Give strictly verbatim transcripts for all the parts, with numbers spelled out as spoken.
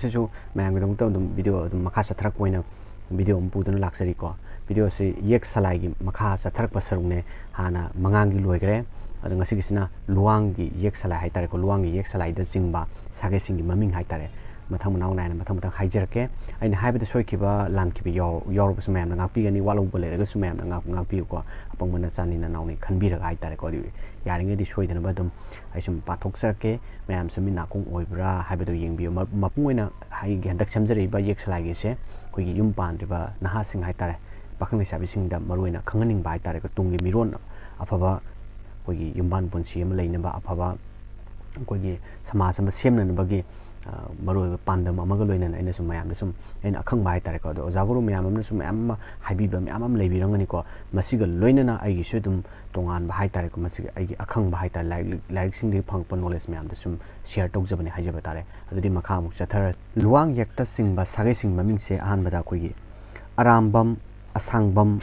ꯁꯤꯁꯨ ꯃꯌꯥꯝꯒꯤꯗꯃꯛꯇ ꯑꯗꯨꯝ ꯚꯤꯗꯤꯑꯣ ꯑꯗꯨꯝ ꯃꯈꯥ ꯆꯠꯊꯔꯛꯄ ꯑꯣꯏꯅ ꯚꯤꯗꯤꯑꯣ ꯑꯃ ꯄꯨꯗꯨꯅ ꯂꯥꯛꯆꯔꯤꯀꯣ꯫ ꯚꯤꯗꯤꯑꯣꯁꯤ ꯌꯦꯛ ꯁꯂꯥꯏꯒꯤ ꯃꯈꯥ ꯆꯠꯊꯔꯛꯄ ꯁꯔꯨꯛꯅꯦ꯫ ꯍꯥꯟꯅ ꯃꯉꯥꯡꯒꯤ ꯂꯣꯏꯈ꯭ꯔꯦ꯫ ꯑꯗꯣ ꯉꯁꯤꯒꯤꯁꯤꯅ ꯂꯨꯋꯥꯡꯒꯤ ꯌꯦꯛ ꯁꯂꯥꯏ ꯍꯥꯏꯇꯥꯔꯦꯀꯣ, ꯂꯨꯋꯥꯡꯒꯤ ꯌꯦꯛ ꯁꯂꯥꯏꯗ ꯆꯤꯡꯕ ꯁꯥꯒꯩꯁꯤꯡꯒꯤ ꯃꯃꯤꯡ ꯍꯥꯏꯇꯥꯔꯦ꯫ ꯃꯊꯪ ꯃꯅꯥꯎ ꯅꯥꯏꯅ ꯃꯊꯪ ꯃꯊꯪ ꯍꯥꯏꯖꯔꯛꯀꯦ꯫ ꯑꯩꯅ ꯍꯥꯏꯕꯗ ꯁꯣꯏꯈꯤꯕ ꯂꯥꯟꯈꯤꯕ ꯌꯥꯎ-, ꯌꯥꯎꯔꯕꯁꯨ ꯃꯌꯥꯝꯅ ꯉꯥꯛꯄꯤꯒꯅꯤ, ꯋꯥꯠꯍꯧꯕ ꯂꯩꯔꯒꯁꯨ ꯃꯌꯥꯝꯅ ꯉꯥꯛ-, ꯉꯥꯛꯄꯤꯌꯨꯀꯣ꯫ ꯑꯄꯪꯕ ꯅꯆꯥꯅꯤ ꯅꯅꯥꯎꯅꯤ ꯈꯟꯕꯤꯔꯒ ꯍꯥꯏꯇꯥꯔꯦꯀꯣ꯫ ꯑꯗꯨ ꯌꯥꯔꯤꯉꯩꯗꯤ ꯁꯣꯏꯗꯅꯕ ꯑꯗꯨꯝ ꯑꯩ ꯁꯨꯝ ꯄꯥꯊꯣꯛꯆꯔꯛꯀꯦ꯫ ꯃꯌꯥꯝꯁꯨ ꯃꯤꯠ ꯅꯥꯀꯣꯡ ꯑꯣꯏꯕ꯭ꯔꯥ ꯍꯥꯏꯕꯗꯨ ꯌꯦꯡꯕꯤꯌꯨ꯫ ꯃ-, ꯃꯄꯨꯡ ꯑꯣꯏꯅ ꯑꯩꯒꯤ ꯍꯟꯗꯛ ꯁꯦꯝꯖꯔꯛꯏꯕ ꯌꯦꯛ ꯁꯂꯥꯏꯒꯤꯁꯦ ꯑꯩꯈꯣꯏꯒꯤ ꯌꯨꯝ ꯄꯥꯟꯗ꯭ꯔꯤꯕ ꯅꯍꯥꯁꯤꯡ ꯍꯥꯏꯇꯥꯔꯦ, ꯄꯥꯈꯪ ꯂꯩꯁꯥꯕꯤꯁꯤꯡꯗ ꯃꯔꯨꯑꯣꯏꯅ ꯈꯪꯍꯟꯅꯤꯡꯕ ꯍꯥꯏꯇꯥꯔꯦꯀꯣ꯫ ꯇꯨꯡꯒꯤ ꯃꯤꯔꯣꯟ ꯑꯐꯕ ꯑꯩꯈꯣꯏꯒꯤ ꯌꯨꯝꯕꯥꯟ ꯄꯨꯟꯁꯤ ꯑꯃ ꯂꯩꯅꯕ, ꯑꯐꯕ ꯑꯩꯈꯣꯏꯒꯤ ꯁꯃꯥꯖ ꯑꯃ ꯁꯦꯝꯅꯅꯕꯒꯤ, ꯑ, ꯃꯔꯨꯑꯣꯏꯕ ꯄꯥꯟꯗꯝ ꯑꯃꯒ ꯂꯣꯏꯅꯅ ꯑꯩꯅ ꯁꯨꯝ ꯃꯌꯥꯝꯗ ꯁꯨꯝ ꯑꯩꯅ ꯑꯈꯪꯕ ꯍꯥꯏꯇꯥꯔꯦꯀꯣ꯫ ꯑꯗꯣ ꯑꯣꯖꯥ ꯒꯨꯔꯨ ꯃꯌꯥꯝ ꯑꯃꯅꯁꯨ ꯃꯌꯥꯝ ꯑꯃ ꯍꯥꯏꯕꯤꯕ ꯃꯌꯥꯝ ꯑꯃ ꯂꯩꯕꯤꯔꯝꯒꯅꯤꯀꯣ꯫ ꯃꯁꯤꯒ ꯂꯣꯏꯅꯅ ꯑꯩꯒꯤꯁꯨ ꯑꯗꯨꯝ ꯇꯣꯉꯥꯟꯕ ꯍꯥꯏꯇꯥꯔꯦꯀꯣ, ꯃꯁꯤꯒꯤ ꯑꯩꯒꯤ ꯑꯈꯪꯕ ꯍꯥꯏꯇꯥꯔꯦ, ꯂꯥꯏꯔꯤꯛ, ꯂꯥꯏꯔꯤꯛꯁꯤꯡꯗꯒꯤ ꯐꯪꯉꯛꯄ ꯅꯣꯂꯦꯖ ꯃꯌꯥꯝꯗ ꯁꯨꯝ ꯁꯤꯌꯔ ꯇꯧꯖꯕꯅꯦ ꯍꯥꯏꯖꯕ ꯇꯥꯔꯦ꯫ ꯑꯗꯨꯗꯤ ꯃꯈꯥ ꯑꯃꯨꯛ ꯆꯠꯊꯔ ꯂꯨꯋꯥꯡ ꯌꯦꯛꯇ ꯆꯤꯡꯕ ꯁꯥꯒꯩꯁꯤꯡ ꯃꯃꯤꯡꯁꯦ ꯑꯍꯥꯟꯕꯗ ꯑꯩꯈꯣꯏꯒꯤ ꯑꯔꯥꯝꯕꯝ, ꯑꯁꯥꯡꯕꯝ,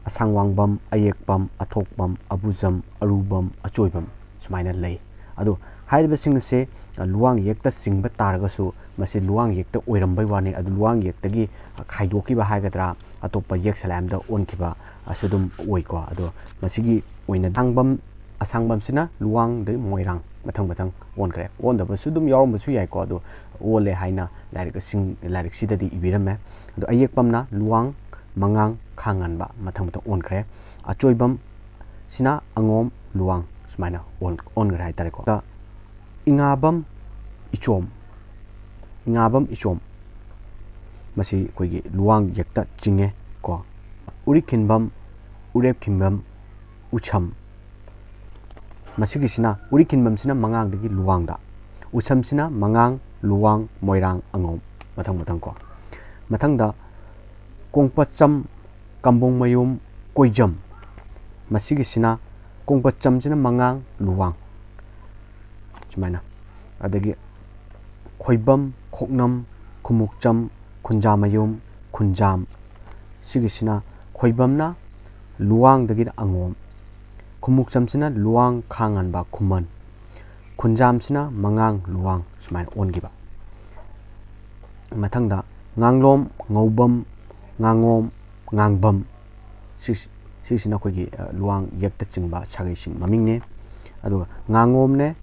ꯑꯁꯥꯡꯋꯥꯡꯕꯝ, ꯑꯌꯦꯛꯄꯝ, ꯑꯊꯣꯛꯄꯝ, ꯑꯕꯨꯖꯝ, ꯑꯔꯨꯕꯝ, ꯑꯆꯣꯏꯕꯝ ꯁꯨꯃꯥꯏꯅ ꯂꯩ꯫ ꯑꯗꯣ ꯍꯥꯏꯔꯤꯕꯁꯤꯡ ꯑꯁꯦ, ꯑ, ꯂꯨꯋꯥꯡ ꯌꯦꯛꯇ ꯆꯤꯡꯕ ꯇꯥꯔꯒꯁꯨ ꯃꯁꯤ ꯂꯨꯋꯥꯡ ꯌꯦꯛꯇ ꯑꯣꯏꯔꯝꯕꯩ ꯋꯥꯅꯤ꯫ ꯑꯗꯨ ꯂꯨꯋꯥꯡ ꯌꯦꯛꯇꯒꯤ, ꯑ, ꯈꯥꯏꯗꯣꯛꯈꯤꯕ ꯍꯥꯏꯒꯗ꯭ꯔꯥ, ꯑꯇꯣꯞꯄ ꯌꯦꯛ ꯁꯂꯥꯏ ꯑꯃꯗ ꯑꯣꯟꯈꯤꯕ ꯑꯁꯨ ꯑꯗꯨꯝ ꯑꯣꯏꯀꯣ꯫ ꯑꯗꯣ ꯃꯁꯤꯒꯤ ꯑꯣꯏꯅ ꯊꯥꯡꯕꯝ, ꯑꯁꯥꯡꯕꯝꯁꯤꯅ ꯂꯨꯋꯥꯡꯗꯒꯤ ꯃꯣꯏꯔꯥꯡ ꯃꯊꯪ ꯃꯊꯪ ꯑꯣꯟꯈ꯭ꯔꯦ꯫ ꯑꯣꯟꯗꯕꯁꯨ ꯑꯗꯨꯝ ꯌꯥꯎꯔꯝꯕꯁꯨ ꯌꯥꯏꯀꯣ꯫ ꯑꯗꯣ ꯑꯣꯜꯂꯦ ꯍꯥꯏꯅ ꯂꯥꯏꯔꯤꯛꯁꯤꯡ, ꯂꯥꯏꯔꯤꯛꯁꯤꯗꯗꯤ ꯏꯕꯤꯔꯝꯃꯦ꯫ ꯑꯗꯣ ꯑꯌꯦꯛꯄꯝꯅ ꯂꯨꯋꯥꯡ, ꯃꯉꯥꯡ, ꯈꯥꯉꯥꯟꯕ ꯃꯊꯪ ꯃꯊꯪ ꯑꯣꯟꯈ꯭ꯔꯦ꯫ ꯑꯆꯣꯏꯕꯝ ꯁꯤꯅ ꯑꯉꯣꯝ, ꯂꯨꯋꯥꯡ ꯁꯨꯃꯥꯏꯅ ꯑꯣꯟ-, ꯑꯣꯟꯈ꯭ꯔꯦ ꯍꯥꯏꯇꯥꯔꯦꯀꯣ꯫ ꯗ ꯏꯉꯥꯕꯝ, ꯏꯆꯣꯝ, ꯏꯉꯥꯕꯝ, ꯏꯆꯣꯝ, ꯃꯁꯤ ꯑꯩꯈꯣꯏꯒꯤ ꯂꯨꯋꯥꯡ ꯌꯦꯛꯇ ꯆꯤꯡꯉꯦ ꯀꯣ꯫ ꯎꯔꯤꯛꯈꯤꯟꯕꯝ, ꯎꯔꯦꯞꯈꯤꯟꯕꯝ, ꯎꯁꯝ, ꯃꯁꯤꯒꯤꯁꯤꯅ, ꯎꯔꯤꯛꯈꯤꯟꯕꯝꯁꯤꯅ ꯃꯉꯥꯡꯗꯒꯤ ꯂꯨꯋꯥꯡꯗ, ꯎꯁꯝꯁꯤꯅ ꯃꯉꯥꯡ, ꯂꯨꯋꯥꯡ, ꯃꯣꯏꯔꯥꯡ, ꯑꯉꯣꯝ, ꯃꯊꯪ ꯃꯊꯪ ꯀꯣ꯫ ꯃꯊꯪꯗ ꯀꯣꯡꯄꯆꯝ, ꯀꯝꯕꯣꯡꯃꯌꯨꯝ, ꯀꯣꯏꯖꯝ, ꯃꯁꯤꯒꯤꯁꯤꯅ ꯀꯣꯡꯄꯆꯝꯁꯤꯅ ꯃꯉꯥꯡ, ꯂꯨꯋꯥꯡ ꯁꯨꯃꯥꯏꯅ꯫ ꯑꯗꯒꯤ ꯈꯣꯏꯕꯝ, ꯈꯣꯛꯅꯝ, ꯈꯨꯃꯨꯛꯆꯝ, ꯈꯨꯟꯖꯥꯃꯌꯨꯝ, ꯈꯨꯟꯖꯥꯝ, ꯁꯤꯒꯤꯁꯤꯅ ꯈꯣꯏꯕꯝꯅ ꯂꯨꯋꯥꯡꯗꯒꯤꯅ ꯑꯉꯣꯝ, ꯈꯨꯃꯨꯛꯆꯝꯁꯤꯅ ꯂꯨꯋꯥꯡ, ꯈꯥꯉꯥꯟꯕ, ꯈꯨꯃꯟ, ꯈꯨꯟꯖꯥꯝꯁꯤꯅ ꯃꯉꯥꯡ, ꯂꯨꯋꯥꯡ ꯁꯨꯃꯥꯏꯅ ꯑꯣꯟꯈꯤꯕ꯫ ꯃꯊꯪꯗ ꯉꯥꯡꯂꯣꯝ, ꯉꯧꯕꯝ, ꯉꯥꯉꯣꯝ, ꯉꯥꯡꯕꯝ꯫ ꯁꯤ-, ꯁꯤꯁꯤꯅ ꯑꯩꯈꯣꯏꯒꯤ, ꯑ, ꯂꯨꯋꯥꯡ ꯌꯦꯛꯇ ꯆꯤꯡꯕ ꯁꯥꯒꯩꯁꯤꯡ ꯃꯃꯤꯡꯅꯤ꯫ ꯑꯗꯨꯒ ꯉꯥꯉꯣꯝꯅꯦ,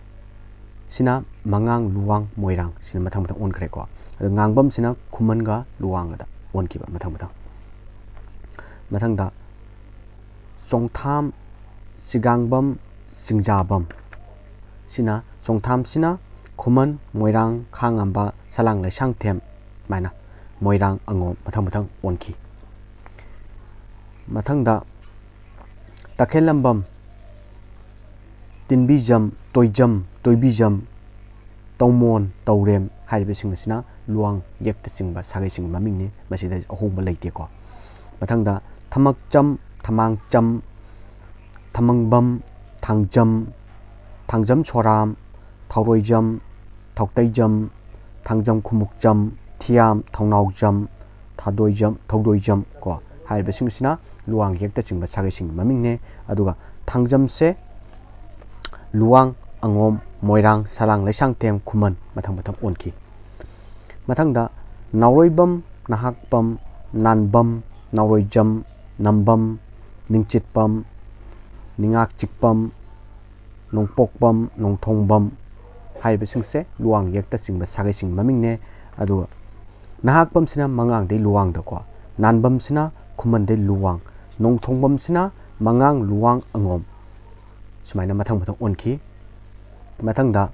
ꯁꯤꯅ ꯃꯉꯥꯡ, ꯂꯨꯋꯥꯡ, ꯃꯣꯏꯔꯥꯡ, ꯁꯤꯅ ꯃꯊꯪ ꯃꯊꯪ ꯑꯣꯟꯈ꯭ꯔꯦꯀꯣ꯫ ꯑꯗꯨ ꯉꯥꯡꯕꯝꯁꯤꯅ ꯈꯨꯃꯟꯒ ꯂꯨꯋꯥꯡꯒꯗ ꯑꯣꯟꯈꯤꯕ ꯃꯊꯪ ꯃꯊꯪ꯫ ꯃꯊꯪꯗ ꯆꯣꯡꯊꯥꯝ, ꯆꯤꯒꯥꯡꯕꯝ, ꯆꯤꯡꯖꯥꯕꯝ꯫ ꯁꯤꯅ, ꯆꯣꯡꯊꯥꯝꯁꯤꯅ ꯈꯨꯃꯟ, ꯃꯣꯏꯔꯥꯡ, ꯈꯥꯉꯝꯕ, ꯁꯂꯥꯡ, ꯂꯩꯁꯥꯡꯊꯦꯝ, ꯁꯨꯃꯥꯏꯅ ꯃꯣꯏꯔꯥꯡ, ꯑꯉꯣꯝ ꯃꯊꯪ ꯃꯊꯪ ꯑꯣꯟꯈꯤ꯫ ꯃꯊꯪꯗ ꯇꯈꯦꯜꯂꯝꯕꯝ, ꯇꯤꯟꯕꯤꯖꯝ, ꯇꯣꯏꯖꯝ, ꯇꯣꯏꯕꯤꯖꯝ, ꯇꯧꯃꯣꯟ, ꯇꯧꯔꯦꯝ ꯍꯥꯏꯔꯤꯕꯁꯤꯡ ꯑꯁꯤꯅ ꯂꯨꯋꯥꯡ ꯌꯦꯛꯇ ꯆꯤꯡꯕ ꯁꯥꯒꯩꯁꯤꯡꯒꯤ ꯃꯃꯤꯡꯅꯤ꯫ ꯃꯁꯤꯗ ꯑꯍꯣꯡꯕ ꯂꯩꯇꯦꯀꯣ꯫ ꯃꯊꯪꯗ ꯊꯃꯛꯆꯝ, ꯊꯃꯥꯡꯆꯝ, ꯊꯃꯪꯕꯝ, ꯊꯥꯡꯖꯝ, ꯊꯥꯡꯖꯝ ꯁꯣꯔꯥꯝ, ꯊꯧꯔꯣꯏꯖꯝ, ꯊꯧꯇꯩꯖꯝ, ꯊꯥꯡꯖꯝ ꯈꯨꯃꯨꯛꯆꯝ, ꯊꯤꯌꯥꯝ, ꯊꯧꯅꯥꯎꯖꯝ, ꯊꯥꯗꯣꯏꯖꯝ, ꯊꯧꯗꯣꯏꯖꯝ ꯀꯣ ꯍꯥꯏꯔꯤꯕꯁꯤꯡꯁꯤꯅ ꯂꯨꯋꯥꯡ ꯌꯦꯛꯇ ꯆꯤꯡꯕ ꯁꯥꯒꯩꯁꯤꯡꯒꯤ ꯃꯃꯤꯡꯅꯦ꯫ ꯑꯗꯨꯒ ꯊꯥꯡꯖꯝꯁꯦ ꯂꯨꯋꯥꯡ, ꯑꯉꯣꯝ, ꯃꯣꯏꯔꯥꯡ, ꯁꯂꯥꯡ, ꯂꯩꯁꯥꯡꯊꯦꯝ, ꯈꯨꯃꯟ ꯃꯊꯪ ꯃꯊꯪ ꯑꯣꯟꯈꯤ꯫ ꯃꯊꯪꯗ ꯅꯥꯎꯔꯣꯏꯕꯝ, ꯅꯍꯥꯛꯄꯝ, ꯅꯥꯟꯕꯝ, ꯅꯥꯎꯔꯣꯏꯖꯝ, ꯅꯝꯕꯝ, ꯅꯤꯡꯆꯤꯠꯄꯝ, ꯅꯤꯡꯉꯥꯛꯆꯤꯛꯄꯝ, ꯅꯣꯡꯄꯣꯛꯄꯝ, ꯅꯣꯡꯊꯣꯡꯕꯝ ꯍꯥꯏꯔꯤꯕꯁꯤꯡꯁꯦ ꯂꯨꯋꯥꯡ ꯌꯦꯛꯇ ꯆꯤꯡꯕ ꯁꯥꯒꯩꯁꯤꯡ ꯃꯃꯤꯡꯅꯦ꯫ ꯑꯗꯨꯒ ꯅꯍꯥꯛꯄꯝꯁꯤꯅ ꯃꯉꯥꯡꯗꯩ ꯂꯨꯋꯥꯡꯗꯀꯣ, ꯅꯥꯟꯕꯝꯁꯤꯅ ꯈꯨꯃꯟꯗꯩ ꯂꯨꯋꯥꯡ, ꯅꯣꯡꯊꯣꯡꯕꯝꯁꯤꯅ ꯃꯉꯥꯡ, ꯂꯨꯋꯥꯡ, ꯑꯉꯣꯝ, ꯁꯨꯃꯥꯏꯅ ꯃꯊꯪ ꯃꯊꯪ ꯑꯣꯟꯈꯤ꯫ ꯃꯊꯪꯗ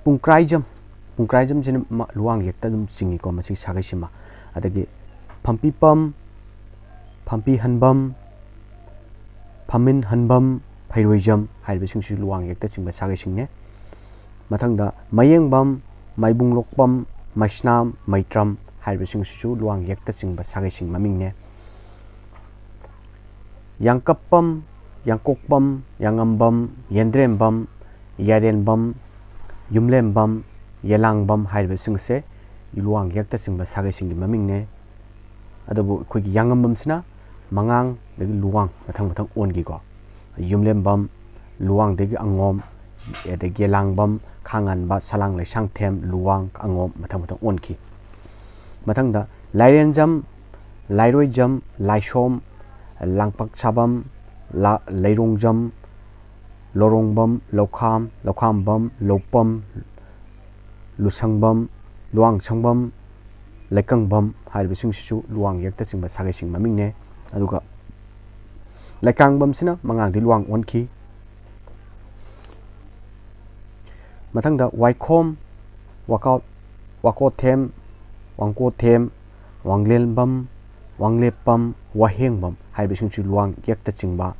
ꯄꯨꯡꯀ꯭ꯔꯥꯏꯖꯝ, ꯄꯨꯡꯀ꯭ꯔꯥꯏꯖꯝꯁꯤꯅ ꯃ-, ꯂꯨꯋꯥꯡ ꯌꯦꯛꯇ ꯑꯗꯨꯝ ꯆꯤꯡꯉꯤꯀꯣ, ꯃꯁꯤ ꯁꯥꯒꯩꯁꯤꯃ꯫ ꯑꯗꯒꯤ ꯐꯝꯄꯤꯄꯝ, ꯐꯝꯄꯤꯍꯟꯕꯝ, ꯐꯝꯃꯤꯟꯍꯟꯕꯝ, ꯐꯩꯔꯣꯏꯖꯝ ꯍꯥꯏꯔꯤꯕꯁꯤꯡꯁꯤ ꯂꯨꯋꯥꯡ ꯌꯦꯛꯇ ꯆꯤꯡꯕ ꯁꯥꯒꯩꯁꯤꯡꯅꯦ꯫ ꯃꯊꯪꯗ ꯃꯌꯦꯡꯕꯝ, ꯃꯥꯏꯕꯨꯡꯂꯣꯛꯄꯝ, ꯃꯩꯁꯅꯥꯝ, ꯃꯩꯇ꯭ꯔꯝ ꯍꯥꯏꯔꯤꯕꯁꯤꯡꯁꯤꯁꯨ ꯂꯨꯋꯥꯡ ꯌꯦꯛꯇ ꯆꯤꯡꯕ ꯁꯥꯒꯩꯁꯤꯡ ꯃꯃꯤꯡꯅꯦ꯫ ꯌꯥꯡꯀꯞꯄꯝ, ꯌꯥꯡꯀꯣꯛꯄꯝ, ꯌꯥꯉꯝꯕꯝ, ꯌꯦꯟꯗ꯭ꯔꯦꯝꯕꯝ, ꯌꯥꯏꯔꯦꯟꯕꯝ, ꯌꯨꯝꯂꯦꯝꯕꯝ, ꯌꯦꯂꯥꯡꯕꯝ ꯍꯥꯏꯔꯤꯕꯁꯤꯡꯁꯦ ꯂꯨꯋꯥꯡ ꯌꯦꯛꯇ ꯆꯤꯡꯕ ꯁꯥꯒꯩꯁꯤꯡꯒꯤ ꯃꯃꯤꯡꯅꯦ꯫ ꯑꯗꯨꯕꯨ ꯑꯩꯈꯣꯏꯒꯤ ꯌꯥꯉꯝꯕꯝꯁꯤꯅ ꯃꯉꯥꯡꯗꯒꯤ ꯂꯨꯋꯥꯡ ꯃꯊꯪ ꯃꯊꯪ ꯑꯣꯟꯈꯤꯀꯣ꯫ ꯌꯨꯝꯂꯦꯝꯕꯝ, ꯂꯨꯋꯥꯡꯗꯒꯤ ꯑꯉꯣꯝ, ꯑꯗꯒꯤ ꯌꯦꯂꯥꯡꯕꯝ, ꯈꯥꯉꯥꯟꯕ, ꯁꯂꯥꯡ, ꯂꯩꯁꯥꯡꯊꯦꯝ, ꯂꯨꯋꯥꯡ, ꯑꯉꯣꯝ, ꯃꯊꯪ ꯃꯊꯪ ꯑꯣꯟꯈꯤ꯫ ꯃꯊꯪꯗ ꯂꯥꯏꯔꯦꯟꯖꯝ, ꯂꯥꯏꯔꯣꯏꯖꯝ, ꯂꯥꯏꯁꯣꯝ, ꯂꯥꯡꯄꯛ ꯁꯥꯕꯝ, ꯂꯥ-, ꯂꯩꯔꯣꯡꯖꯝ, ꯂꯣꯔꯣꯡꯕꯝ, ꯂꯧꯈꯥꯝ, ꯂꯧꯈꯥꯝꯕꯝ, ꯂꯧꯄꯝ, ꯂꯨꯁꯪꯕꯝ, ꯂꯨꯋꯥꯡꯁꯪꯕꯝ, ꯂꯩꯀꯪꯕꯝ ꯍꯥꯏꯔꯤꯕꯁꯤꯡꯁꯤꯁꯨ ꯂꯨꯋꯥꯡ ꯌꯦꯛꯇ ꯆꯤꯡꯕ ꯁꯥꯒꯩꯁꯤꯡ ꯃꯃꯤꯡꯅꯦ꯫ ꯑꯗꯨꯒ ꯂꯩꯀꯥꯡꯕꯝꯁꯤꯅ ꯃꯉꯥꯡꯗꯤ ꯂꯨꯋꯥꯡ ꯑꯣꯟꯈꯤ꯫ ꯃꯊꯪꯗ ꯋꯥꯏꯈꯣꯝ, ꯋꯥꯀꯥꯎ-, ꯋꯥꯀꯣꯊꯦꯝ, ꯋꯥꯡꯀꯣꯊꯦꯝ, ꯋꯥꯡꯂꯦꯟꯕꯝ, ꯋꯥꯡꯂꯦꯞꯄꯝ, ꯋꯥꯍꯦꯡꯕꯝ ꯍꯥꯏꯔꯤꯕꯁꯤꯡꯁꯤ ꯂꯨꯋꯥꯡ ꯌꯦꯛꯇ ꯆꯤꯡꯕ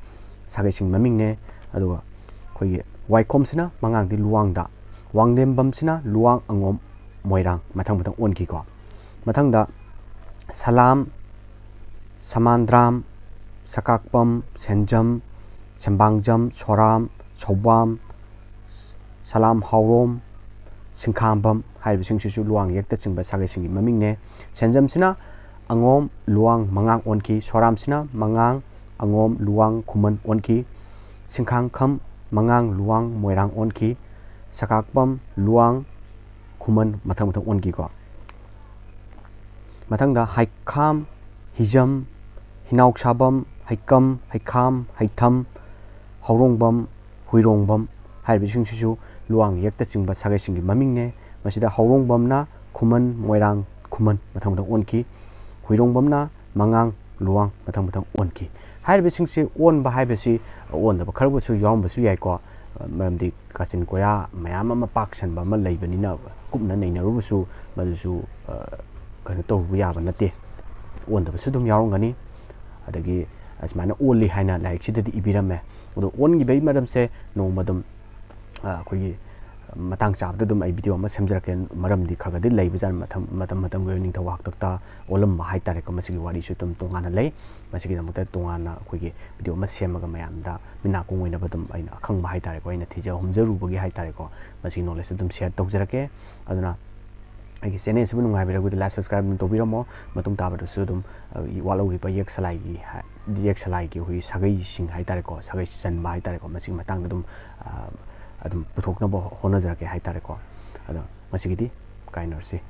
ꯁꯥꯒꯩꯁꯤꯡ ꯃꯃꯤꯡꯅꯦ꯫ ꯑꯗꯨꯒ ꯑꯩꯈꯣꯏꯒꯤ ꯋꯥꯏꯈꯣꯝꯁꯤꯅ ꯃꯉꯥꯡꯗꯤ ꯂꯨꯋꯥꯡꯗ, ꯋꯥꯡꯂꯦꯝꯕꯝꯁꯤꯅ ꯂꯨꯋꯥꯡ, ꯑꯉꯣꯝ, ꯃꯣꯏꯔꯥꯡ ꯃꯊꯪ ꯃꯊꯪ ꯑꯣꯟꯈꯤꯀꯣ꯫ ꯃꯊꯪꯗ ꯁꯂꯥꯝ, ꯁꯃꯥꯟꯗ꯭ꯔꯥꯝ, ꯁꯀꯥꯛꯄꯝ, ꯁꯦꯟꯖꯝ, ꯁꯦꯝꯕꯥꯡꯖꯝ, ꯁꯣꯔꯥꯝ, ꯁꯧꯕꯥꯝ, ꯁꯂꯥꯝ ꯍꯥꯎꯔꯣꯝ, ꯁꯤꯡꯈꯥꯝꯕꯝ ꯍꯥꯏꯔꯤꯕꯁꯤꯡꯁꯤꯁꯨ ꯂꯨꯋꯥꯡ ꯌꯦꯛꯇ ꯆꯤꯡꯕ ꯁꯥꯒꯩꯁꯤꯡꯒꯤ ꯃꯃꯤꯡꯅꯦ꯫ ꯁꯦꯟꯖꯝꯁꯤꯅ ꯑꯉꯣꯝ, ꯂꯨꯋꯥꯡ, ꯃꯉꯥꯡ ꯑꯣꯟꯈꯤ꯫ ꯁꯣꯔꯥꯝꯁꯤꯅ ꯃꯉꯥꯡ, ꯑꯉꯣꯝ, ꯂꯨꯋꯥꯡ, ꯈꯨꯃꯟ ꯑꯣꯟꯈꯤ꯫ ꯁꯤꯡꯈꯥꯡꯈꯝ, ꯃꯉꯥꯡ, ꯂꯨꯋꯥꯡ, ꯃꯣꯏꯔꯥꯡ ꯑꯣꯟꯈꯤ꯫ ꯁꯀꯥꯛꯄꯝ, ꯂꯨꯋꯥꯡ, ꯈꯨꯃꯟ ꯃꯊꯪ ꯃꯊꯪ ꯑꯣꯟꯈꯤꯀꯣ꯫ ꯃꯊꯪꯗ ꯍꯩꯈꯥꯝ, ꯍꯤꯖꯝ, ꯍꯤꯅꯥꯎꯁꯥꯕꯝ, ꯍꯩꯀꯝ, ꯍꯩꯈꯥꯝ, ꯍꯩꯊꯝ, ꯍꯧꯔꯣꯡꯕꯝ, ꯍꯨꯏꯔꯣꯡꯕꯝ ꯍꯥꯏꯔꯤꯕꯁꯤꯡꯁꯤꯁꯨ ꯂꯨꯋꯥꯡ ꯌꯦꯛꯇ ꯆꯤꯡꯕ ꯁꯥꯒꯩꯁꯤꯡꯒꯤ ꯃꯃꯤꯡꯅꯦ꯫ ꯃꯁꯤꯗ ꯍꯧꯔꯣꯡꯕꯝꯅ ꯈꯨꯃꯟ, ꯃꯣꯏꯔꯥꯡ, ꯈꯨꯃꯟ ꯃꯊꯪ ꯃꯊꯪ ꯑꯣꯟꯈꯤ꯫ ꯍꯨꯏꯔꯣꯡꯕꯝꯅ ꯃꯉꯥꯡ, ꯂꯨꯋꯥꯡ ꯃꯊꯪ ꯃꯊꯪ ꯑꯣꯟꯈꯤ꯫ ꯍꯥꯏꯔꯤꯕꯁꯤꯡꯁꯤ ꯑꯣꯟꯕ ꯍꯥꯏꯕꯁꯤ ꯑꯣꯟꯗꯕ ꯈꯔꯕꯨꯁꯨ ꯌꯥꯎꯔꯝꯕꯁꯨ ꯌꯥꯏꯀꯣ꯫ ꯃꯔꯝꯗꯤ ꯀꯥꯆꯤꯟ ꯀꯣꯌꯥ ꯃꯌꯥꯝ ꯑꯃ ꯄꯥꯛ ꯁꯟꯕ ꯑꯃ ꯂꯩꯕꯅꯤꯅ ꯀꯨꯞꯅ ꯅꯩꯅꯔꯨꯕꯁꯨ ꯃꯗꯨꯁꯨ, ꯑ, ꯀꯩꯅꯣ ꯇꯧꯕ ꯌꯥꯕ ꯅꯠꯇꯦ꯫ ꯑꯣꯟꯗꯕꯁꯨ ꯑꯗꯨꯝ ꯌꯥꯎꯔꯝꯒꯅꯤ꯫ ꯑꯗꯒꯤ ꯑꯁꯨꯃꯥꯏꯅ ꯑꯣꯜꯂꯤ ꯍꯥꯏꯅ ꯂꯥꯏꯔꯤꯛꯁꯤꯗꯗꯤ ꯏꯕꯤꯔꯝꯃꯦ꯫ ꯑꯗꯣ ꯑꯣꯟꯈꯤꯕꯒꯤ ꯃꯔꯝꯁꯦ ꯅꯣꯡꯃ ꯑꯗꯨꯝ, ꯑ, ꯑꯩꯈꯣꯏꯒꯤ ꯃꯇꯥꯡ ꯆꯥꯕꯗ ꯑꯗꯨꯝ ꯑꯩ ꯚꯤꯗꯤꯑꯣ ꯑꯃ ꯁꯦꯝꯖꯔꯛꯀꯦ꯫ ꯃꯔꯝꯗꯤ ꯈꯔ ꯈꯔꯗꯤ ꯂꯩꯕꯖꯥꯠꯅꯤ, ꯃꯇꯝ, ꯃꯇꯝ ꯃꯇꯝꯒꯤ ꯑꯣꯏꯕ ꯅꯤꯡꯊꯧ ꯍꯥꯛꯇꯛꯇ ꯑꯣꯜꯂꯝꯕ ꯍꯥꯏ ꯇꯥꯔꯦꯀꯣ꯫ ꯃꯁꯤꯒꯤ ꯋꯥꯔꯤꯁꯨ ꯑꯗꯨꯝ ꯇꯣꯉꯥꯟꯅ ꯂꯩ꯫ ꯃꯁꯤꯒꯤꯗꯃꯛꯇ ꯇꯣꯉꯥꯟꯅ ꯑꯩꯈꯣꯏꯒꯤ ꯚꯤꯗꯤꯑꯣ ꯑꯃ ꯁꯦꯝꯃꯒ ꯃꯌꯥꯝꯗ ꯃꯤꯠ ꯅꯥꯀꯣꯡ ꯑꯣꯏꯅꯕ ꯑꯗꯨꯝ ꯑꯩꯅ ꯑꯈꯪꯕ ꯍꯥꯏ ꯇꯥꯔꯦꯀꯣ, ꯑꯩꯅ ꯊꯤꯖ ꯍꯨꯝꯖꯔꯨꯕꯒꯤ ꯍꯥꯏ ꯇꯥꯔꯦꯀꯣ, ꯃꯁꯤꯒꯤ ꯅꯣꯂꯦꯖ ꯑꯗꯨꯝ ꯁꯤꯌꯔ ꯇꯧꯖꯔꯛꯀꯦ꯫ ꯑꯗꯨꯅ ꯑꯩꯒꯤ ꯆꯦꯅꯦꯜꯁꯤꯕꯨ ꯅꯨꯡꯉꯥꯏꯕꯤꯔꯒꯗꯤ ꯂꯥꯏꯛ, ꯁꯕꯁꯀ꯭ꯔꯥꯏꯕ ꯑꯗꯨꯝ ꯇꯧꯕꯤꯔꯝꯃꯣ꯫ ꯃꯇꯨꯡ ꯇꯥꯕꯗꯁꯨ ꯑꯗꯨꯝ, ꯑ, ꯋꯥꯠꯍꯧꯔꯤꯕ ꯌꯦꯛ ꯁꯂꯥꯏꯒꯤ ꯍꯥꯏ-, ꯌꯦꯛ ꯁꯂꯥꯏꯒꯤ ꯑꯩꯈꯣꯏꯒꯤ ꯁꯥꯒꯩꯁꯤꯡ ꯍꯥꯏ ꯇꯥꯔꯦꯀꯣ, ꯁꯥꯒꯩ ꯆꯟꯕ ꯍꯥꯏ ꯇꯥꯔꯦꯀꯣ, ꯃꯁꯤꯒꯤ ꯃꯇꯥꯡꯗ ꯑꯗꯨꯝ, ꯑ, ꯑꯗꯨꯝ ꯄꯨꯊꯣꯛꯅꯕ ꯍꯣꯠꯅꯖꯔꯛꯀꯦ ꯍꯥꯏꯇꯥꯔꯦꯀꯣ꯫ ꯑꯗꯣ ꯉꯁꯤꯒꯤꯗꯤ ꯀꯥꯏꯅꯔꯁꯤ꯫